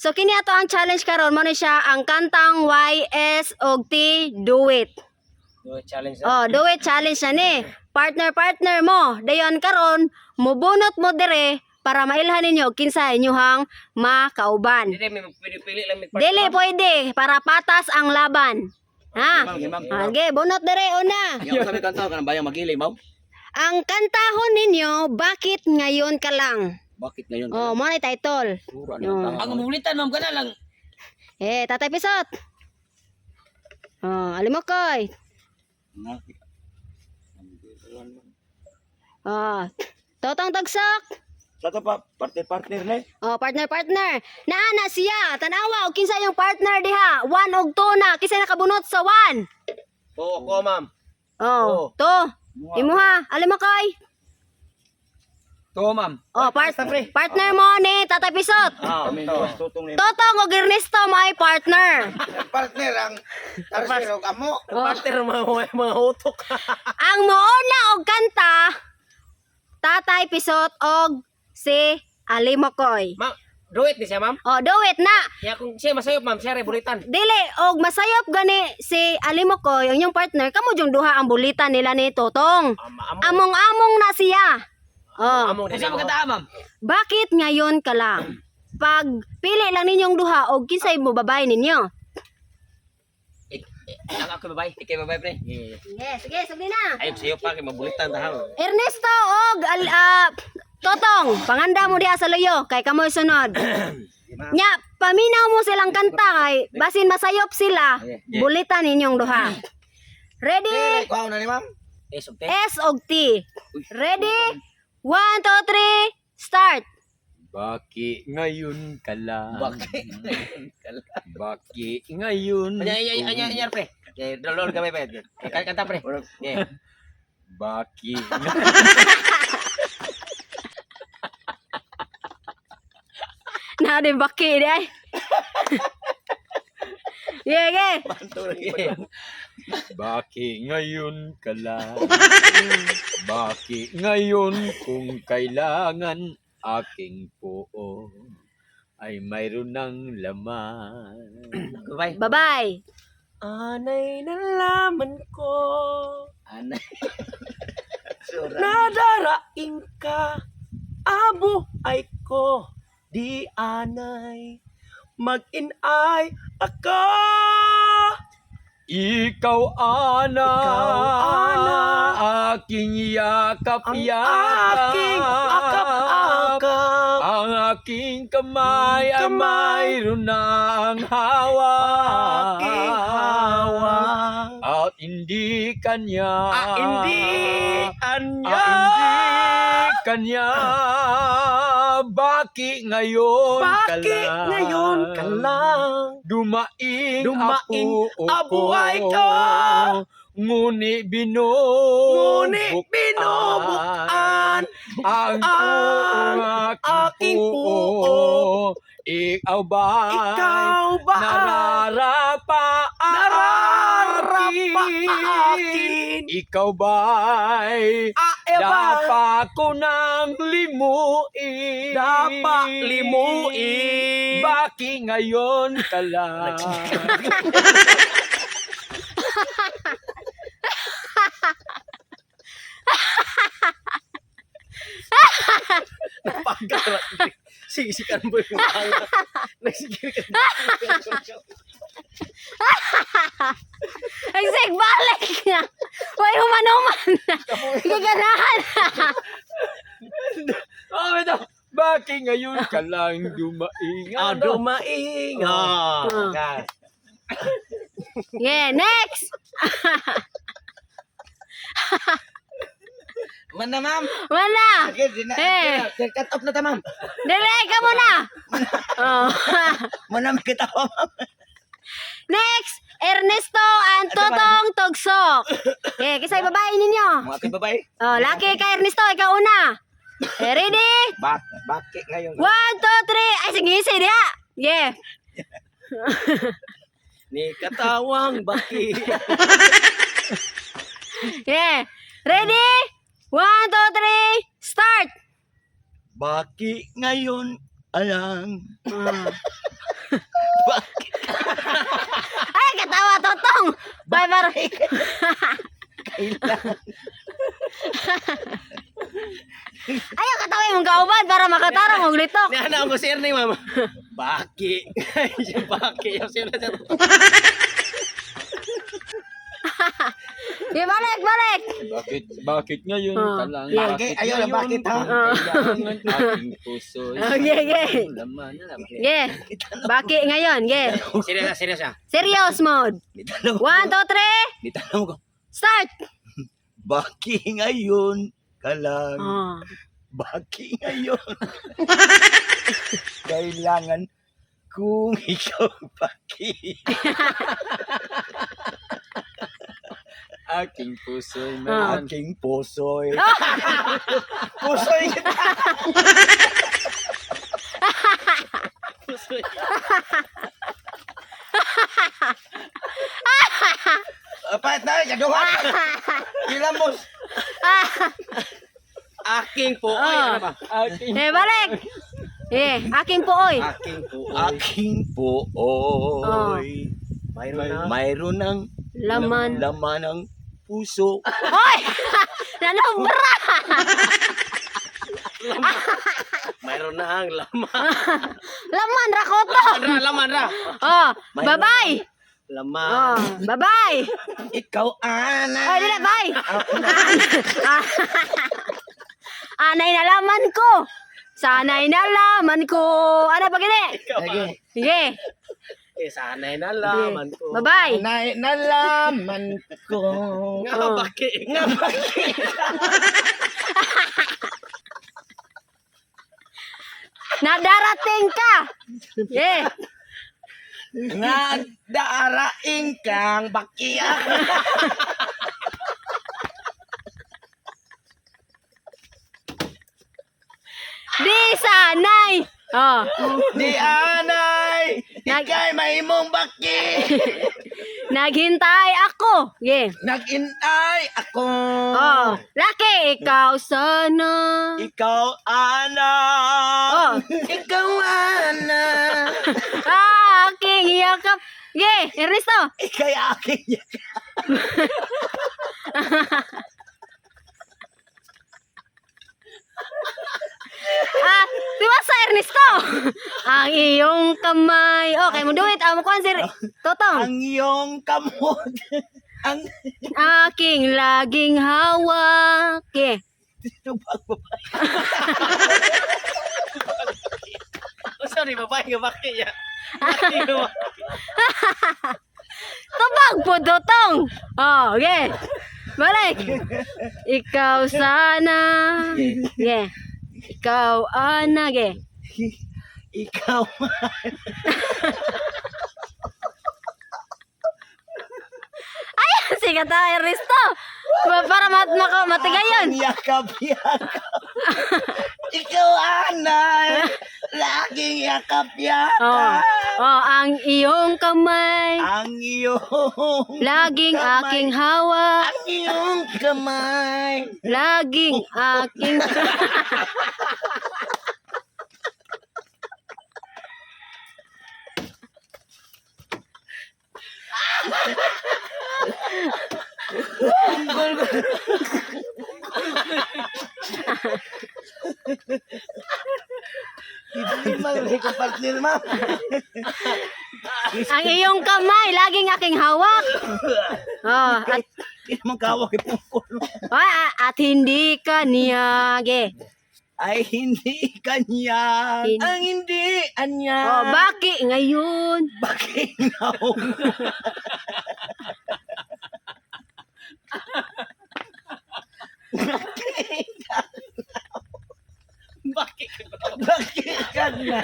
So kini ato ang challenge karon mo ni siya ang kantang Y, S og T duet. Do challenge na. Oh, duet challenge na ni. Partner partner mo. Dayon karon mubunot mo dire para mailhan ninyo kinsa inyuhang makauban. Dili may pili-pili lang may Dili pwede para patas ang laban. Ha? Ma'am, ma'am. Ah, okay, bunot dire una. Yung sabi kanta kanang bayang magili, ma'am. Ang kantahon ninyo, "Bakit Ngayon Ka Lang?" Bakit ngayon? Oh, mo na title. Pura Oh. na. Ang mabulitan, ma'am, kana lang. Eh, Tatay Pisot. Oh, alimokoy. Oh, Totong Tagsok. Sa to pa partner-partner ni. Oh, partner partner. Naa na siya. Tanawa og kinsa yung partner diha. 1 og 2 na. Kinsa nakabunot sa 1? Oo, ko, ma'am. Oh, 2. Imuha, alimokoy. To, ma'am. Oh, partner mo ni Tatay Pisot. Ah, Kami to. tutong ni. Totong og Ernesto may partner. Partner ang tarsero amo. Oh. Partner mga utok. Ang mouna og kanta, Tatay Pisot og si Alimokoy. Ma'am, do it ni siya, ma'am. Oh, do it na. Kaya kung siya masayop, ma'am, siya rebulitan. Dili og masayop gani si Alimokoy ang inyong partner, kamo jung duha ang bulitan nila ni Totong. Among-among na siya. Oh, Among din. Unsa ma'am? "Bakit Ngayon Ka Lang?" Pag pili lang ninyong duha og kinsay mo babay ninyo. Ang ako babay. Ikay babay, pre. Sige, sige, sugdi na. Ayop sayo pa kay mabulitan ta ha. Ernesto og Totong, panganda mo diha sa luyo kay kamoy sunod. Nya, paminaw mo silang kanta kay basin masayop sila, bulitan ninyong duha. Ready? Kuha na ni ma'am. Eh, sugte. S og T. Ready? 1, 2, 3, start. Baki ngayon ka lang? Bakit ngayon ka lang? Baki ngayon? Anya anya anya anya, pre. Eh, dolor kami pa. Kanta, pre. Yeah. Baki Na di baki di ay. Yeah, yeah. Baki ngayon ka lang? Baki ngayon kung kailangan aking puo ay mayroon ng laman? Babay. Bye-bye. Anay nalaman ko Anay. Sura. nadaraing ka, abo ay ko di anay mag-inay ako. Ikaw, ana, Ikaw, ana, aking yakap ang yakap, aking akap-akap, ang aking kamay ay Kamay. mayroon ng hawak. Aking hawak. At hindi kanya. Ah, hindi anya. Ah, hindi kanya. Baki ngayon ka Bakit lang? ngayon ka lang? Dumaing, Dumaing apo abo ko. ay ka. Nguni Ngunit binubukan binubukan ang ang aking aking puo. puo. Ikaw ba Ikaw ba nararapa nararapa akin? akin? Ikaw ba'y Ae ba dapa ko ng limuin? Dapa limuin. Baki ngayon ka lang? Sige, sikan mo yung mga. Nagsigil ka. Ay, sig, balik na. Way, human-human na. Gaganahan na. Oh, ito. Baki ngayon ka lang dumaing? Ah, Ano? dumaing. Ah. Ah. Yeah, next. Man na, ma'am. Wala. Sige, di na. Eh. Di na. Cut off na ta, ma'am. Dili, ka muna. Oh. Muna makita ko, ma'am. Next, Ernesto and Totong Togsok. Eh, kisay babae ninyo. Mga aking babae. Oh, laki ka Ernesto, ikaw una. Eh, ready? Bak bakit ngayon? 1, 2, 3. Ay, sige, sige, diha. Yeah. Ni katawang baki. Yeah. Ready? 1, 2, 3, start. Baki ngayon alang Ah. Anay. Kailangan. Ayaw katawin mong kauban para makatarong og litok. Ni ana ako si Ernie, ma'am. Baki. Baki. Yung sino siya. Di, balik, balik. Bakit, bakit ngayon Oh, ka lang? yeah. Bakit? Ayaw na, bakit, ha? Kailangan aking puso. Okay, okay. Laman na lang. Ge. Baki ngayon, ge. Serious, ah, serious ah. Serious mode. Nitanong, 1, 2, 3, nitanong ko. start! Baki ngayon ka lang. Oh. Baki ngayon. Kailangan kung ikaw baki. Aking puso'y may Ah. Aking puso'y. Pusoy kita. Pahit na, kaduha. Ilamos. Aking po. Ay, Oh. ano ba? Aking Eh, balik! Eh, aking puoy. Aking po. Aking puoy. Mayroon na. Mayroon ng Laman. laman ng puso. Hoy! Nanobra! Mayroon na ang laman. Laman, rakoto! Laman ra, laman ra. Oh, bye-bye! Laman. Oh, bye-bye! Ikaw, anay. Ay, dili, bye! Anay nalaman ko! Sana'y nalaman ko! Ano pa gini? Sige. Sige. Eh, sana'y nalaman ko. Bye-bye! Anay nalaman ko. Nga Oh. baki. Nga bakit? Nadarating ka! Yeah. Nga daaraing kang bakiya. Di sanay! Oh. Di anay. Ika'y mahimong baki. Naghintay ako. Yeah. Nagintay ako. Oh. Laki, ikaw sana. Ikaw, ana. Oh. Ikaw, ana. Ah, aking yakap. Yeah, Ernesto. Ika'y aking Ah, di ba sa Ernesto? Ang iyong kamay. Okay, mo do it. Amo kuan si Totong. Ang iyong kamot. Ang Aking laging hawak. Yeah. tubag babae. Oh, sorry, babae nga baki ya. Baki nga baki. Tubag po, Totong. Oh, okay. Balik. Ikaw sana. Yeah. Ikaw, ana. Yeah. Ikaw. Sige ta, Ernesto. Para mat maka, matigayon. Ang yakap, yakap. Ikaw, anay. Laging yakap Oh. yakap. Oh, ang iyong kamay. Ang iyong Laging kamay. aking hawak. Ang iyong kamay. Laging aking Hindi man ko partner, ma'am. Ang iyong kamay, laging aking hawak. Oh, at Hindi naman kawak ipungkol. ah, at hindi ka niya. Ge. Ay hindi kanya. Ang hindi anya. Oh, baki ngayon? Bakit naong? Baki. Bakit ka na?